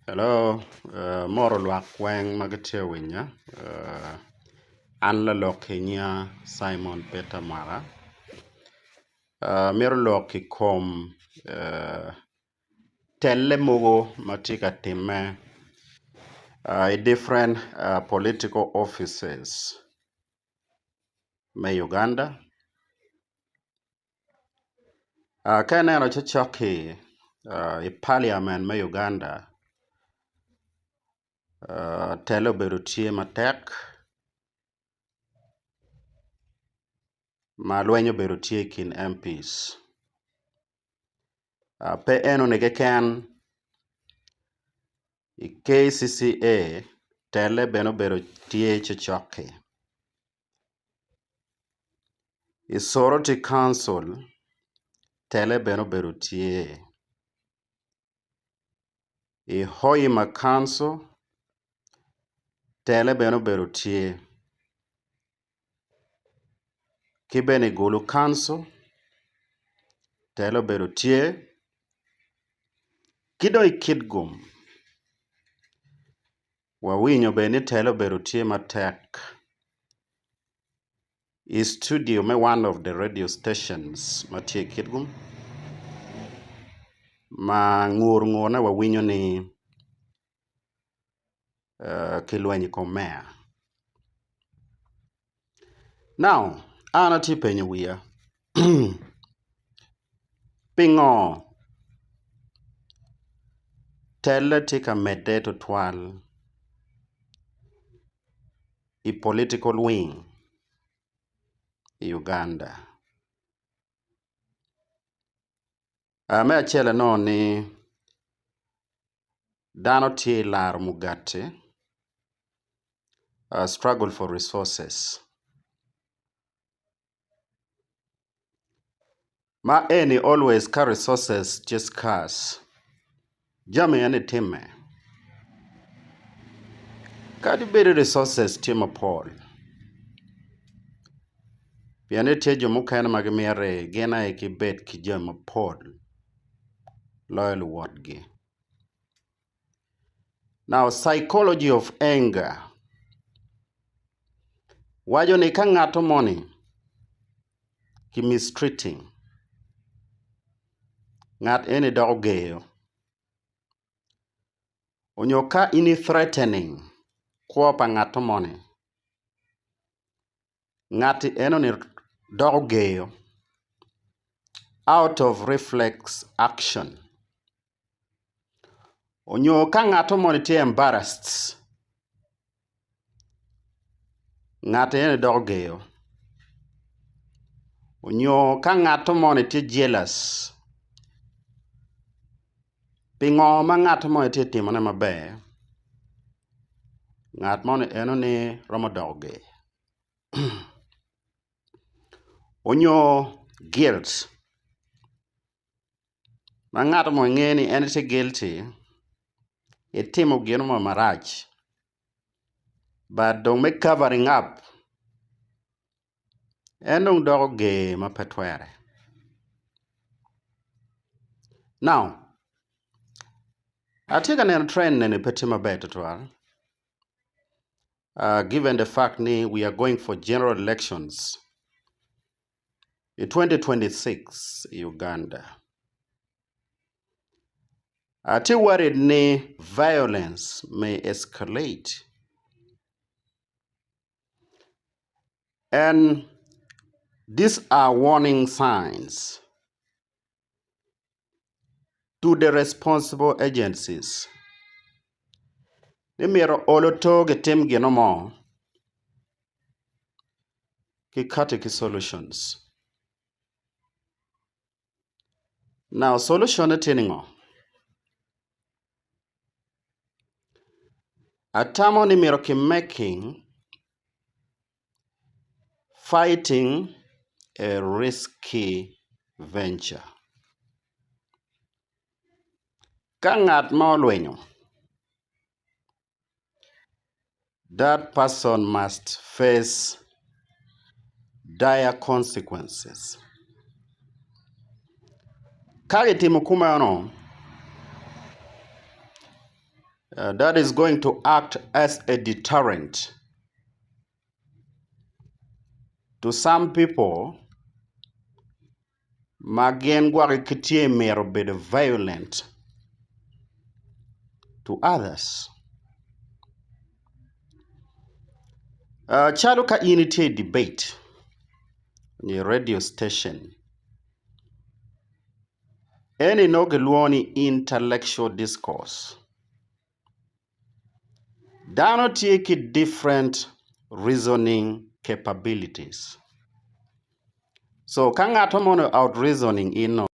Hello amoto lwak weng ma gitye ka winya an lalok nyinga Cimon Peter Mwaka amito lok i kom telle mogo ma tye ka timme i different political offices me Uganda. Ka ineno cokcok-ki i paliamen me Uganda tele obedo tye matek ma lweny obedo tye i kin MPs pe enoni keken i KCCA tele bene obedo tye cokcok-ki. I Soroti Council tele bene obedo tye, i Hoima Council tele bene obedo tye ki bene i Gulu Council tele obedo tye ki dong i Kitgum Wawinyo bene ni tele obedo tye matek i studio me one of the radio stations ma tye i Kitgum ma ngur ngurne wawinyo ni kilwenyo i kom meya. Now an atye ka penyo wiya pingo telle tye ka medde tutwal i political wing i Uganda? Me acel anongo ni dano tye i laro mugati struggle for resources ma eni always ka resources tye scarce jami eni timme kadi bed resources tye mapol pien ni tye jo mukene ma gimiti gin aye gibed ki jami mapol loyo luwotgi. Now psychology of anger waco ni ka ngato moni ki mistreating ngat eni doko ger onyo ka in i threatening kwo pa ngato moni Ngati enoni doko ger out of reflex action onyo ka ngat moni tye embarrassed ngat eni doko ger onyo ka ngat moni tye jealous pingo ma ngat moni tye ka timone maber Ngat moni enoni romo doko ger onyo guilt ma ngat mo ngeyo ni en tye guilty etimo gin mo marac but dong me covering up en dong doko ger ma pe twere. Now atye ka neno trend eni pe tye maber tutwal given the fact ni we are going for general elections i 2026 i Uganda. Atye worried ni violence may escalate. And these are warning signs to the responsible agencies ni myero olo to gitim gino mo ki kati ki solutions. Now solution-ne tye ningo? Atamo ni myero ki making fighting a risky venture. Ka ngat ma olwenyo That person must face dire consequences. Ka gitimo kumeno, That is going to act as a deterrent to some people ma gin gwok gitye mito bedo violent to others. Calo ka in itye i debate nyo i radio station Eni nongo kilwongo ni intellectual discourse. Dano tye ki different reasoning capabilities. So ka ngat mo out reasoning in.